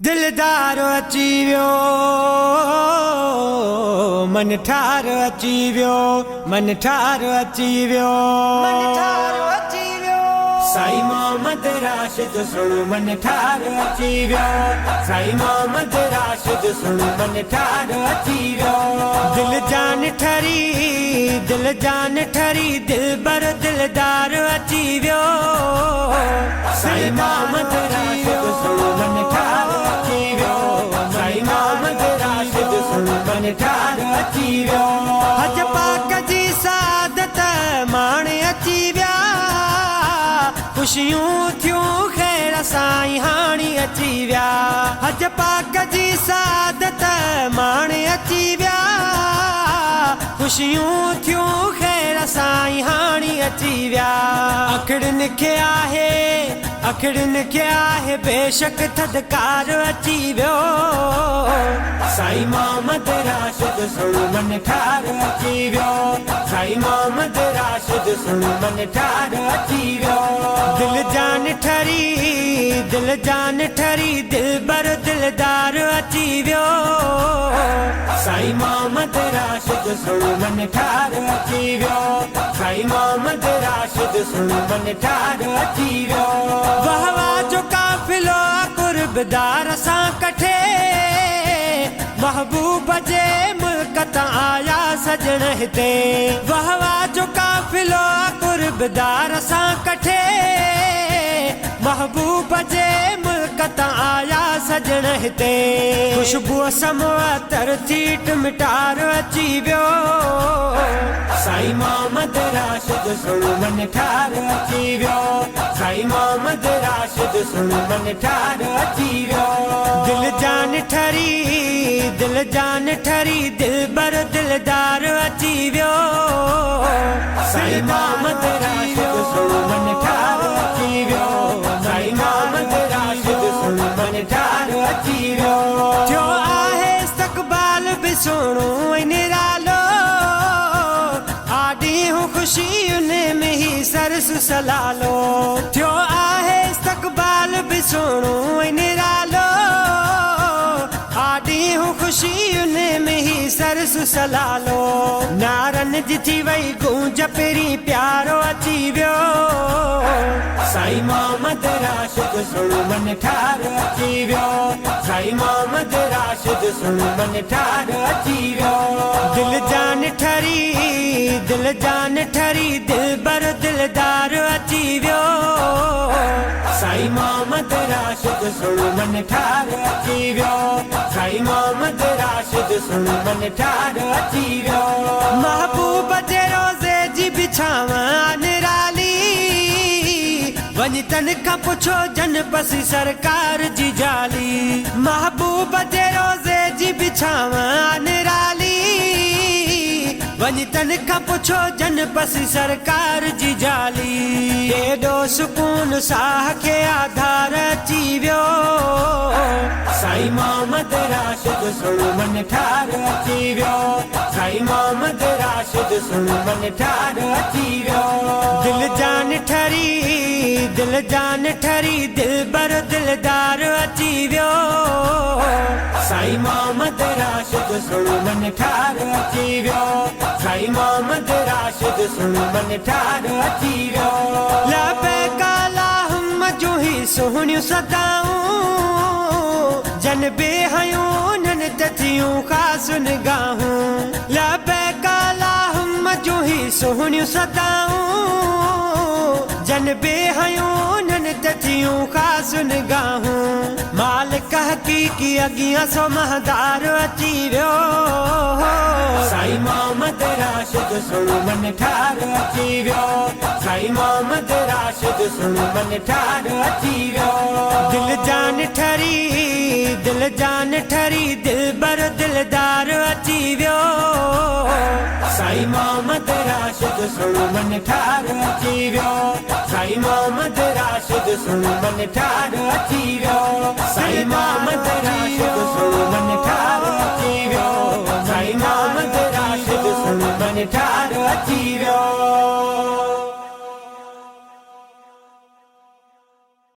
دلدار اچي ويو، من ٺار اچي ويو، من ٺار اچي ويو، من ٺار اچي ويو. سائين محمد راشد سڻ من ٺار اچي ويو، سائين محمد راشد سڻ من ٺار اچي ويو. دل جان ٺري، دل جان ٺري، دلبر دلدار اچي ويو. سائين محمد راشد سڻ من ٺار اچي ويو، سائين محمد راشد سڻ من ٺار اچي ويو. حج پاڪ جي سعادت ماڻي اچي ويا، خوشيون ٿيون خير سائين هاڻي اچي ويا. حج پاڪ جي سعادت ماڻي اچي ويا، خوشيون ٿيون خير سائين هاڻي اچي ويا. اکڙين کي آهي، اکڙين کي آهي بيشڪ ٿڌڪار اچي ويو. سائين محمد راشد سڻ من ٺار اچي ويو، سائين محمد راشد سڻ من ٺار اچي ويو. دل جان ٺري، دل جان ٺري، دلبر دلدار اچي ويو. سائين محمد راشد سڻ من ٺار اچي ويو، سائين محمد راشد سڻ من ٺار اچي ويو. واهه واهه جو قافلو آ قربدار سان ڪٺي، محبوب جي ملڪ تان آيا سڄڻ هتي. واهه واهه جو قافلو آ قربدار سان ڪٺي، محبوب جي ملڪ تان آيا سڄڻ هتي. خوشبوء سمو عطر ٿي ٽمٽار اچي ويو. سائين محمد راشد سڻ من ٺار اچي ويو، سائين محمد راشد سڻ من ٺار اچي ويو. دل جان ٺري، دل جان ٺري، دلبر دلدار اچي ويو. سائين محمد راشد سڻ من ٺار اچي ويو، سائين محمد راشد سڻ من ٺار اچي ويو. ٿيو آهي استقبال به سهڻو ۽ نرالو، آ ڏينهن خوشين ۾ هي سرس سلالو. ٿيو آهي استقبال به سهڻو ۽ نرالو، آ ڏينهن خوشين ۾ هي سرس سلالو. نعرن جي ٿي وئي گونج پرين پيارو اچي ويو. سائين محمد راشد سڻ من ٺار اچي ويو، سائين محمد راشد سڻ من ٺار اچي ويو. دل جان ٺري، دل جان ٺري، دلبر دلدار اچي ويو. سائين محمد راشد سڻ من ٺار اچي ويو، سائين محمد راشد سڻ من ٺار اچي ويو. محبوب جي روضي جي بڇانو آ نرالي، وڃي تن کان پڇو جن پسي سرڪار جي جالي. محبوب جي روضي جي بڇانو آ نرالي، وڃي تن کان پڇو جن پسي سرڪار جي جالي. ڪيڏو سڪون ساهه کي آڌار اچي ويو. سائين محمد راشد سڻ من ٺار اچي ويو، سائين محمد راشد سڻ من ٺار اچي ويو. دل جان ٺري، دل جان ٺري، دلبر دلدار اچي ويو. سائين محمد راشد سڻ من ٺار اچي ويو، سائين محمد راشد سڻ من ٺار اچي ويو. لبيڪ اللهم جون هي سهڻيون صدائون، جن بي حيون انهن تي ٿيون خاص نگاهون. لبيڪ اللهم جون هي سهڻيون صدائون، جن بي حيون انهن تي ٿيون خاص نگاهون. مالڪ حقيقي اڳيان سو مهندار اچي ويو. سائين محمد راشد سڻ من ٺار اچي ويو، سائين محمد راشد سڻ من ٺار اچي ويو. دل جان ٺري، دل جان ٺري، دلبر دلدار اچي ويو. سائين محمد راشد سڻ من ٺار اچي ويو، سائين محمد راشد سڻ من ٺار اچي ويو. سائين محمد راشد سڻ من ٺار اچي ويو، سائين محمد راشد سڻ من ٺار اچي ويو.